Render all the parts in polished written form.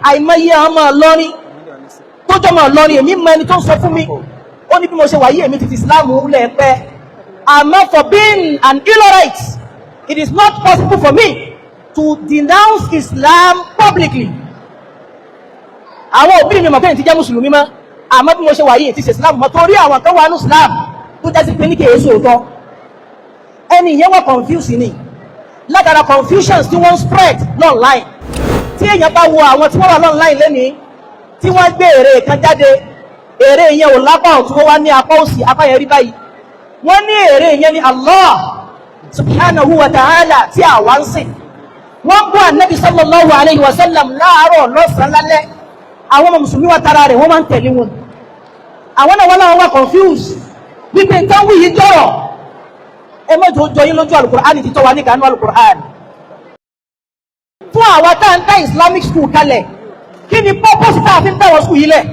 Àìmọye ọmọ Ìlọrin tó jọmọ Ìlọrin, èmi mọ ẹni tó ń sọ fún mi. Ó ní bí mo ṣe wà yí, èmi ti fi Islam lẹ̀ pẹ́, àmọ́ for being an Ilorite, it is not possible for me to denounce Islam publicly. Àwọn òbí mi mọ̀ pé ní ti jẹ́ mùsùlùmí mọ́, àmọ́ bí mo ṣe wà yìí, ti ṣe Islam mọ́, torí àwọn kan wà ní Islam tó jẹ́ sí pé ní kèé sóòótọ́. Ẹni ìyẹn wọ́n confuse ni látara confusions tí wọ́n spread online. Tí èèyàn bá wo àwọn tí wọ́n wà online lẹ́nìí, tí wọ́n gbé ère kan jáde, ère yẹn ò lápá ọ̀tún, wọ́n wá ní apá òsì, apá yẹn rí báyìí. Wọ́n ní ère yẹn ní Allah subhanahu wa ta'ala tí àwa ń sìn. Wọ́n bú ànábì sallallahu alayhi wa sallam láàárọ̀, lọ́sàn-án, lálẹ́. Àwọn ọmọ mùsùlùmí wa tara rẹ̀, wọ́n máa ń tẹ̀lé wọn. Àwọn náà wọ́n láwọn wá confused wípé nǹkan wí yìí jọ̀rọ̀. Ẹ mọ́jọ jọ yín lójú. Alukur'an ti tọ́ wa ní kanú alukur'an. Fún àwa tá à ń dá Islamic school kalẹ̀, kí ni purpose tá a fi ń dá wọn school yìí lẹ̀?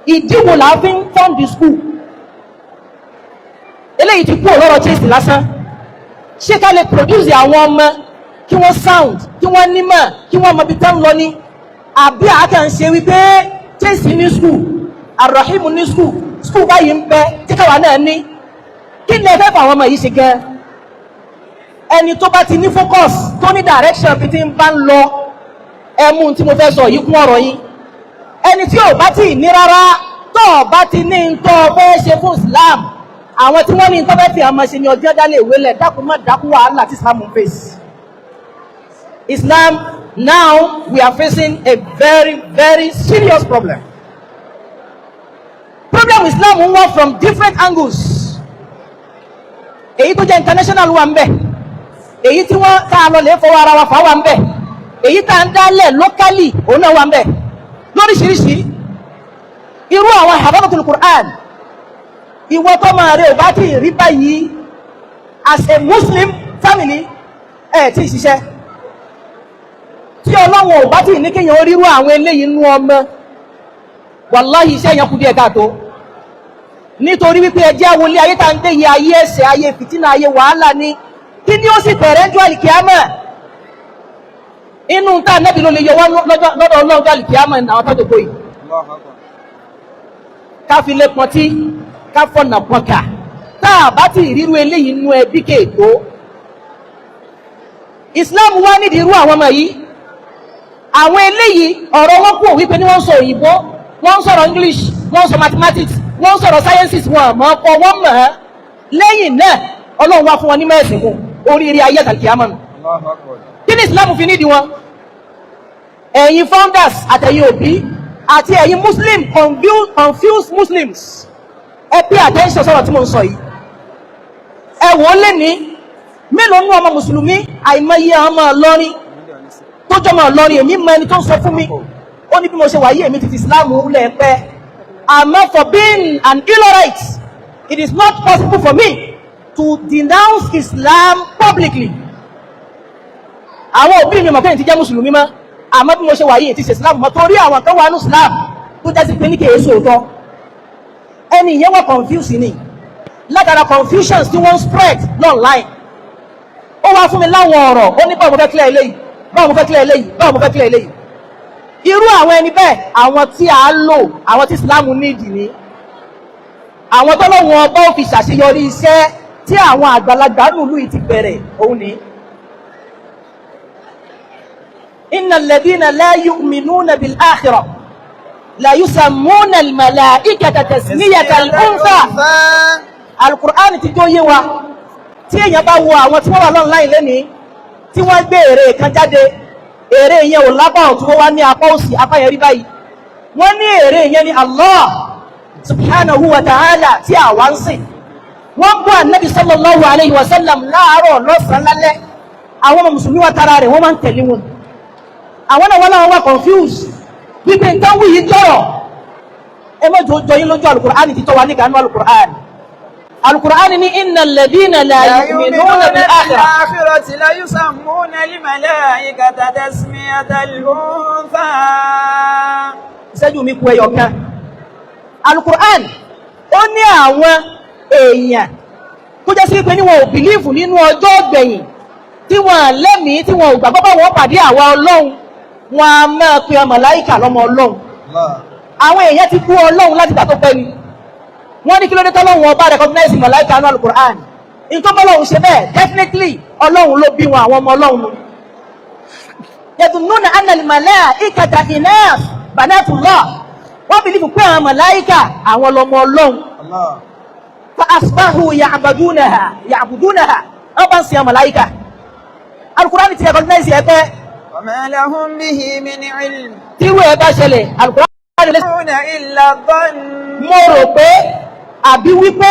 Ìdí wo là á fi ń fund the school? Eléyìí ti kú ọ̀rọ̀ chase lásán. Ṣé ká lè produce àwọn ọmọ kí wọ́n sound, kí wọ́n nímọ̀, kí wọ́n mọ ibi tán lọ ní, àbí àákà ń ṣe wípé chase ní school, Arahim ní school, school báyìí ń bẹ tí káwa náà ní? Kí ni ẹ fẹ́ fà àwọn ọmọ yìí ṣe gan? Ẹni tó bá ti ní focus, tó ní direction bí ti ń bá ń lọ, ẹmú tí mo fẹ́ sọ yìí kún ọ̀rọ̀ yín. Ẹni tí ò bá tí ní rárá, tó ò bá ti ní ń tọ́ fẹ́ ṣe fún Islam, àwọn tí wọ́n ní tó fẹ́ fi àmọ́ ṣe ní ọjọ́ dálé ìwé lẹ̀. Dákun, má dákun. Wàhálà tí Islam ń face, Islam now, we are facing a very, very serious problem. Problem Islam ń wá from different angles. Èyí tó jẹ́ international wà ń bẹ, èyí tí wọ́n tá a lọ lè fọwọ́ ara wa fà wà ń bẹ, èyí tá a ń dálẹ̀ locally, òun náà wà ń bẹ lóríṣiríṣi. Irú àwọn Hafidhatul Qur'an, ìwọ tó máa rí ò bá tí rí báyìí, as a Muslim family, ẹ̀ tí ì ṣiṣẹ́. Tí Ọlọ́run ò bá tí ní kéèyàn rírú àwọn eléyìí nú ọmọ, wàláhì, iṣẹ́ yẹn kú díẹ̀ káàtó, nítorí wípé ẹjẹ́ àwọlé ayé tá ń dé yìí, ayé ẹ̀ṣẹ̀, ayé fìtínà, ayé wàhálà ni. Kí ni ó sì bẹ̀rẹ̀ ń jọ àlìkíámà? Inú tá nẹ́bí ló lè yọ wọ́n lọ́dọ̀ Ọlọ́run jọ àlìkíámà. Àwọn tó jòkó yìí, ká fi lé pọntí, ká fọ̀nà pọnkà, tá a bá ti ríru eléyìí nú ẹbí kéètó. Islam wá nídìí irú àwọn ọmọ yìí. Àwọn eléyìí, ọ̀rọ̀ wọn kú wípé ní wọ́n ń sọ òyìnbó, wọ́n ń sọ̀rọ̀ English, wọ́n ń sọ mathematics, wọ́n ń sọ̀rọ̀ sciences, wọn àmọ́ ọkọ̀ wọ́n mọ̀ ẹ́. Lẹ́yìn náà, Ọlọ́run wá fún wọn ní mẹ́sìn kún oríire ayé àtàlùkìyámà nù. Kí ni Islam fi nídìí wọn? Ẹ̀yin founders, àtẹ̀yin òbí, àti ẹ̀yin Muslim confused Muslims, ẹ pay attention sọ̀rọ̀ tí mo ń sọ yìí. Ẹ wò ó lé ní mélòó nú ọmọ mùsùlùmí. Àìmọye ọmọ Ìlọrin tó jọmọ Ìlọrin, èmi mọ ẹni tó ń sọ fún mi. Ó ní bí mo ṣe wà yí, èmi ti fi Islam lẹ̀ pẹ́, àmọ́ for being an Ilorite, it is not possible for me to denounce Islam publicly. Àwọn òbí mi mọ̀ pé ní ti jẹ́ mùsùlùmí mọ́, àmọ́ bí mo ṣe wà yìí, ti ṣe Islam mọ́, torí àwọn kan wà ní Islam tó jẹ́ sí pé ní kèé sóòótọ́. Ẹni ìyẹn wọ́n confuse ni látara confusions tí wọ́n spread online. Ó wá fún mi láwọn ọ̀rọ̀. Ó ní báwo mo fẹ́ clear eléyìí, báwo mo fẹ́ clear eléyìí, báwo mo fẹ́ clear eléyìí. Irú àwọn ẹni bẹ́ẹ̀, àwọn tí a lò, àwọn tí Islam nídìí ní, àwọn tọ́lọ́wọ́n ọba ó fi ṣàṣeyọrí iṣẹ́ tí àwọn àgbàlagbà nùlú yìí ti bẹ̀rẹ̀, òun ní. Inna alladhina la yu'minuna bil akhirah la yusammuna al malaikata tasmiyata al untha. Alukur'an ti jó yé wa. Tí èèyàn bá wo àwọn tí wọ́n wà online lẹ́nìí, tí wọ́n gbé ère kan jáde, ère yẹn ò lápá ọ̀tún, wọ́n wá ní apá òsì, apá yẹn rí báyìí. Wọ́n ní ère yẹn ní Allah subhanahu wa ta'ala tí àwa ń sìn. Wọ́n bú ànábì sallallahu alayhi wa sallam láàárọ̀, lọ́sàn-án, lálẹ́. Àwọn ọmọ mùsùlùmí wa tara rẹ̀, wọ́n máa ń tẹ̀lé wọn. Àwọn náà wọ́n láwọn wá confused wípé nǹkan wí yìí jọ̀rọ̀. Ẹ mọ́jọ jọ yín lójú. Alukur'an ti tọ́ wa ní kanú alukur'an. Alukur'an ní inna alladhina la yu'minuna bil akhirah. Akhirati la yusammuna al malaikata tasmiyatal untha. Ìṣẹ́jú mi kú ẹyọ kan. Alukur'an ó ní àwọn èèyàn tó jẹ́ sí wípé ní wọn ò believe nínú ọjọ́ ọ̀gbẹ̀yìn, tí wọ́n lẹ́mìí, tí wọ́n ò gbàgbọ́ bá wọn pàdé àwa Ọlọ́run. Wọn a máa pe màláìkà lọ́mọ Ọlọ́run. Àwọn èèyàn ti kú Ọlọ́run láti gbà tó pẹ́ ni. Wọ́n ní kí ló dé tọ́lọ́run ọba recognize màláìkà ní Al-Qur'an? Nǹkan bọ́lọ́run ṣe bẹ́ẹ̀, definitely Ọlọ́run ló bí wọn, àwọn ọmọ Ọlọ́run nu. Yadhunnuna anna al-malaikata inas banatullah. Wọ́n believe pé àwọn màláìkà, àwọn lọmọ Ọlọ́run. Fa asbahu ya'budunaha ya'budunaha. Wọ́n bá ń sin àwọn màláìkà. Al-Qur'an ti recognize ẹ pé وما لهم به من علم. Tírú ẹ bá ṣẹlẹ̀, Al-Qur'an lè إلا الظن. Mo rò pé àbí wípé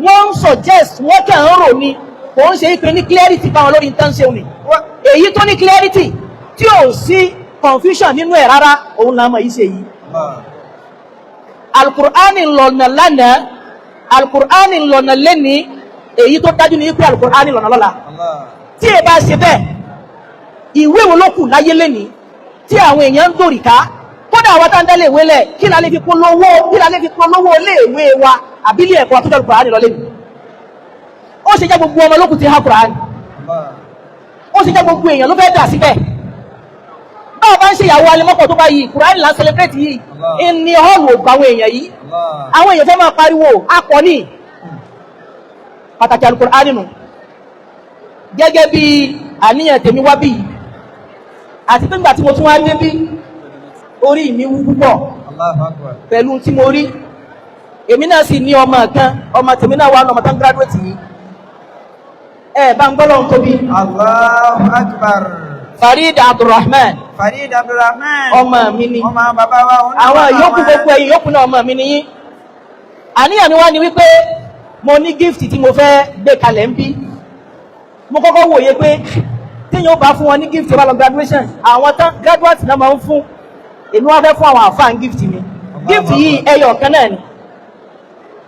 wọ́n ń suggest, wọ́n kàn ń rò ní, kò ń ṣe ìpè ní clarity báwọn lórí nǹkan ṣeun ni. Èyí tó ní clarity, tí ò sí confusion nínú ẹ̀ rárá, òun làwọn yìí ṣe yìí. Alukur'ani lọ̀nà lánàá, alukur'ani lọ̀nà lẹ́ni. Èyí tó dájú ní pé alukur'ani lọ̀nà lọ́la. Tí ẹ bá ṣe bẹ́ẹ̀, ìwé wo ló kù láyé lẹ́ni tí àwọn èèyàn ń dòrìká? Kódà àwọn tá ń dálé ìwé lẹ̀, kí la lè fi polówó? Kí la lè fi polówó iléèwé wa àbílẹ̀ ẹ̀kọ́ àtúnjọ alukur'ani lọ lẹ́ni? Ó ṣe jẹ́ gbogbo ọmọ lókùn ti há kur'ani? Ó ṣe jẹ́ gbogbo èèyàn ló fẹ́ dà síbẹ̀? Báwo bá ń ṣe ìyàwó alimọ́pọ̀ tó bá yìí, kur'ani là ń celebrate yìí ní hall, ògbà àwọn èèyàn yìí, àwọn èèyàn fẹ́ máa pariwo akọ ní pàtàkì alukur'ani nù. Gẹ́gẹ́ bí àníyàn tèmi wá bí yìí, àti pé nígbà tí mo tún wá dé bí, orí mi wú púpọ̀ pẹ̀lú tí mo rí. Èmi náà sì ní ọmọ kan, ọmọ tèmi náà wà ní ọmọ tán graduate yìí. Ẹ bá ń gbọ́lọ́ tóbi. Allahu Akbar. Farid Abdulrahman. Farid Abdulrahman. Ọmọ mi ni. Ọmọ bàbá wa òun náà Àwọn wà yòókù, láwọn. gbogbo ẹ̀yin yòókù náà, ọmọ mi ni yín. Àníyàn mi wá ni wípé mo ní gift tí mo fẹ́ gbé kalẹ̀ ń bí. Mo kọ́kọ́ wòye pé téèyàn ó bá fún wọn ní gift bá lọ graduation, àwọn tán graduate náà máa ń fún. Èmi wá fẹ́ fún àwọn àfáà gift mi. Gift yìí, ẹyọ kan náà ni.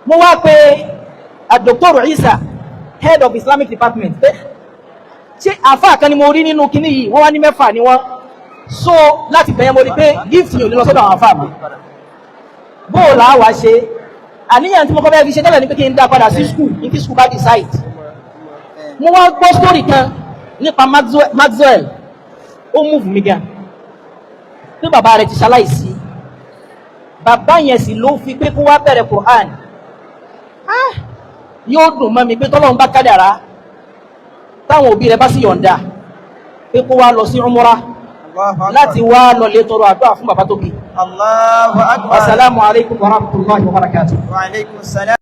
Mo wá pé Dr. Isa, head of Islamic department, pé ṣé àfáà kan ni mo rí nínú kinní yìí? Wọ́n wá ní mẹ́fà ni wọ́n. So láti bẹ̀yẹn, mo rí pé gift yìí ò ní lọ sọ́dọ̀ àwọn àfáà mi. Bóòlà wá ṣe, àníyàn tí mo kọ́ fẹ́ fi ṣe tẹ́lẹ̀ ní pé kí n dá padà sí school, ní kí school bá decide. Mo wá gbọ́ story kan nípa Maxwell, ó move mi gan, pé bàbá rẹ̀ ti ṣaláìsí. Bàbá yẹn sì ló fi pé kó wá bẹ̀rẹ̀ Quran. Ah, yóò dùn mọ́ mi pé tọ́lọ́run bá kádàrá, táwọn òbí rẹ̀ bá sì yọ̀ǹda pé kó wá lọ sí umrah Allahu Akbar. láti wá lọ lè tọrọ àdúrà fún bàbá tó bí. Allahu Akbar. Wasalaamu alaykum wa rahmatulahi wa barakatuh. Wa alaykum salam.